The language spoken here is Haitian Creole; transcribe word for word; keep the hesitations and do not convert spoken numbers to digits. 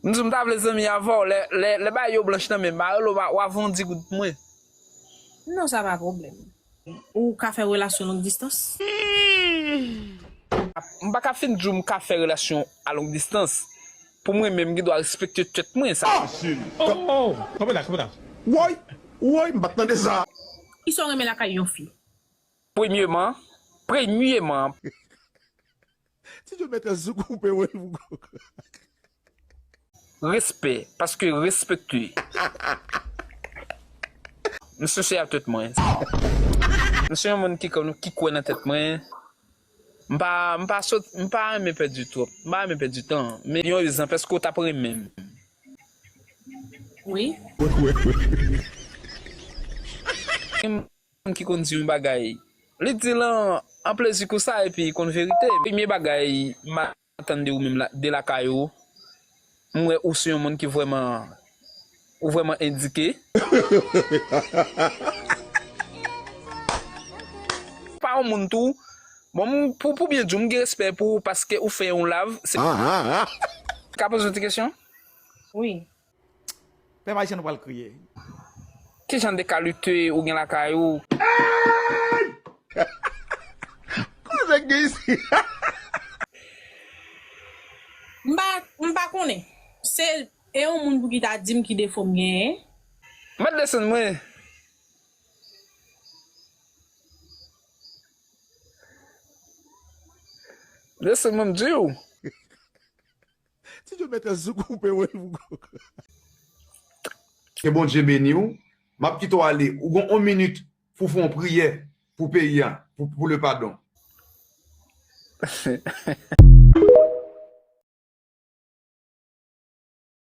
M di w m ta vle zanmi avè w, lè, lè, lè bagay yo blanch nan men m, m a rele w, w a, w a vondi goud pou mwen. Non, sa pa pwoblèm. Ou ka fè relasyon long distans? M pa ka fin di w m ka fè relasyon a long distans. Pou mwen menm, m gen dwa respekte tèt mwen. Sa. Oh, oh, kanpe la, kanpe la. Woy, woy, m pa t tande sa. Kisa w renmen lakay yon fi? Premyeman, premyeman, Ti John mèt sou koupe wè pou respè, paske respekte. M sensè ak tèt mwen. M se yon moun ki, ki kwè nan tèt mwen. M pa, m pa sot, m pa renmen pèdi twòp. M pa renmen pèdi tan. Men yon egzanp, èske w t ap renmen m? Wi. Gen moun ki konn di yon bagay, li di l an, an plezi konsa epi li konn verite. Premye bagay m a tann de ou menm la, de lakay ou, m wè ou se yon moun ki vrèman, ou vrèman endike. Pa yon moun tou, bon, m, pou, pou byen di w, m gen respè pou ou paske ou fè yon lav. Se, ka poze yon ti kesyon? Wi. Pèp ayisyen nou pral kriye. Ki jan de kalite ou gen lakay ou? Koze k gen isi? M pa, m pa konnen. Se, e yon moun pou ki ta di m ki defo m genyen. Mèt desann mwen. Desann mwen, m di w. Ti John mèt sou koupe wè pou Ke Bondye beni w. M ap kite w ale. Ou gen yon minit pou w fè yon priyè pou peyi a, pou, pou le padon.